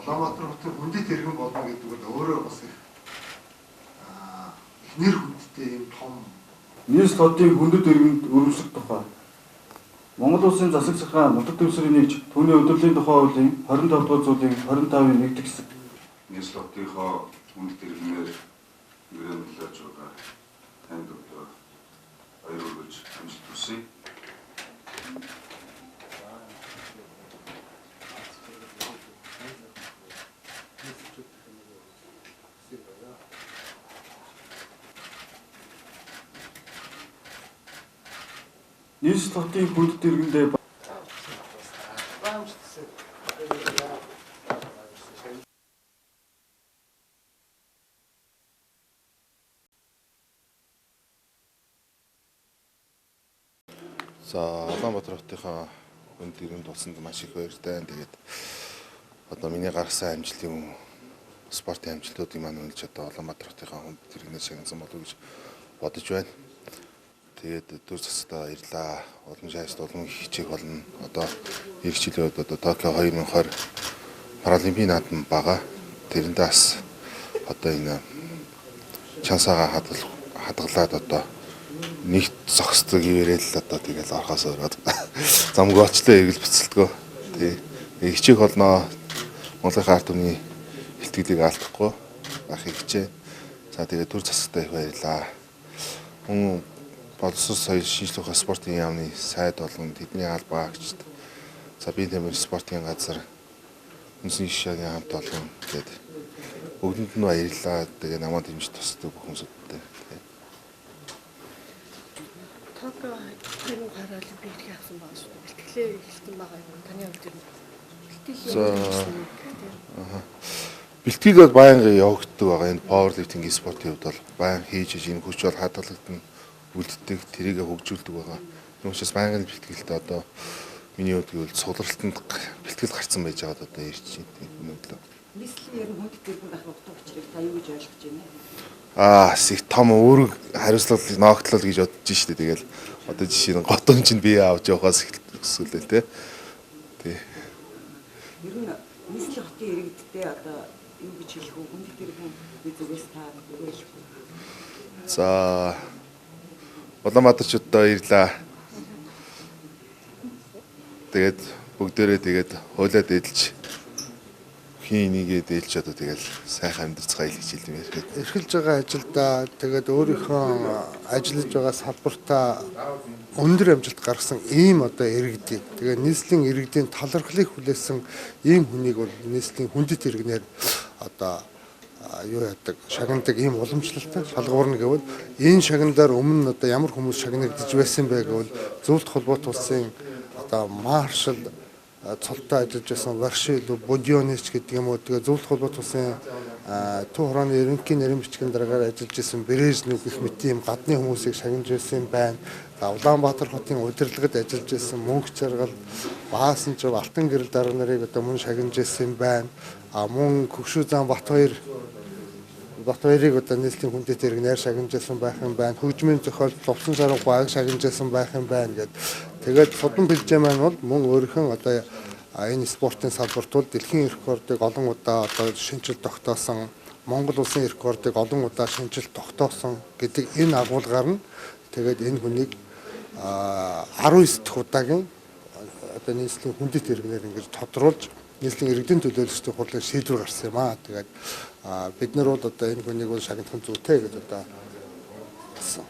Улаанбаатар хотын хүндэт иргэн болно гэдэг нь өөрөө бас их их нэр хүндтэй юм том. Нийслэл хотын хүндэт иргэнд өргөмжлөх тухай. Монгол Улсын засаг захаан нутаг дэвсгэрийн нэгж түүний удирдлын тухай хуулийн 25 дугаар зүйлийн 25-ын 1 дэх хэсэг. Нийслэл хотынхоо хүндэт иргэнээр нөлөөлж байгаа танд одоо баяр хүргэж амжилт хүсье. Нийслэл хотын хүндэт иргэндээ За Улаанбаатар хотынхоо хүндэт иргэнд болсон маш их баяртай. Тэгээд одоо миний гаргасан амжилтын спортын амжилтуудыг маань үнэлж одоо Улаанбаатар хотынхоо хүндэт иргэнээр шагнасан болов уу гэж бодож байна. Тэгээд төр засагтаа баярлалаа. Улам шаашд улам хичээх болно. Одоо эх жилүүд одоо Токио 2020 Паралимпийн наадам байгаа. Тэрэндээ бас одоо энэ чансаагаа хадгалаад одоо нэгт зогсдог ивэрэл одоо тэгэл орхоос өрөөд замгүй очлоо эргэл буцалтгүй. Тий. Хичээх болно. Монголын ард түмний илтгэлийг алдахгүй байхыг хичээн. За тэгээд төр засагтаа их баярлалаа. Мөн боловсрол соёл шинжлэх ухаан спортын яамны сайд болон тэдний албаа агчид. За бие тамир спортын газар үндэсний шашааны хамт олон тэгээд бүгдэнд нь баярлалаа. Тэгээд намайг дэмжиж тусдаг бүх хүмүүсүүдтэй. Токио 2020 Олимпик эрхийг авсан байгаа шүү дээ. Бэлтгэлээ эхэлсэн байгаа юм. Таны хувьд ер нь бэлтгэл ямар бэлтгэл бол байнга явагддаг байгаа. Энэ пауэрлифтинг спортын хувьд бол байнга хийж энэ хүч бол хадгалагдана, үлддэг, тэрийг хөгжүүлдэг байгаа. Тийм учраас байнгын бэлтгэлтэй одоо миний хувьд гэвэл цуглалтанд бэлтгэл гарцсан байж байгаад одоо ирж байна. Энэ өглөө. Нийслэлийн ер нь хүндэт иргэн байх утга учирыг та юу гэж ойлгож байна вэ? Их том үүрэг хариуцлага ногтлол гэж бодож штэ. Тэгэл одоо жишээ нь готон чинь бие авч явахаас эхэлсүүлээ те. Тий. Ер нь нийслэлийн хотын иргэдтэй одоо юу гэж хэлэх вэ? Хүндэт иргэн зүгээс та юу хэлэх вэ? За Улаанбаатарчуудаа баярлалаа. Тэгээд бүгдээрээ тэгээд хуулиа дээдлж хин энийгээ дээлж одоо тэгэл сайхан амьдарцгаая гэж хэлмээр. Эрхэлж байгаа ажилдаа тэгээд өөрийнхөө ажиллаж байгаа салбартаа өндөр амжилт гаргасан ийм одоо иргэдийг тэгээд нийслэлийн иргэдийн талархлыг хүлээсэн ийм хүнийг бол нийслэлийн хүндэт иргэнээр одоо юу яадаг шагнадаг ийм уламжлалтай шалгуурна гэвэл энэ шагналаар өмнө одоо ямар хүмүүс шагнагдаж байсан бэ гэвэл зөвлөлт холбоот улсын одоо маршал цолтой ажиллаж байсан Варшил Будионич гэдэг юм уу тэгээ зөвлөлт холбоот улсын төв хорооны ерөнхий нарийн бичгийн дараагаар ажиллаж байсан Брежнев гэх мэт ийм гадны хүмүүсийг шагнаж байсан юм байна. За Улаанбаатар хотын удирдлагад ажиллаж байсан Мөнх Жаргал, Баасанчив, Алтан гэрэл дарга нарыг одоо мөн шагнаж байсан юм байна. А мөн Хөгшүү зам Батбаяр Батбаярыг одоо нийслэлийн хүндэт иргэнээр шагнаж байсан байх юм байна. Хөгжмийн зохиол Лувсан сарын гуайг шагнаж байсан байх юм байна гэд. Тэгээд Судан Бэлжээ маань бол мөн өөрийнхөө одоо энэ спортын салбарт бол дэлхийн рекордыг олон удаа одоо шинэчил тогтоосон, Монгол улсын рекордыг олон удаа шинэчил тогтоосон гэдэг энэ агуулгаар нь тэгээд энэ хүнийг 19 дахь удаагийн одоо нийслэлийн хүндэт иргэнээр ингэж тодруулж нийслэлийн иргэдийн төлөөлөгчдийн хурлын шийдвэр гарсан юм аа. Тэгээд бид нар бол одоо энэ хүнийг бол шагнах нь зүйтэй гэж одоо болсон.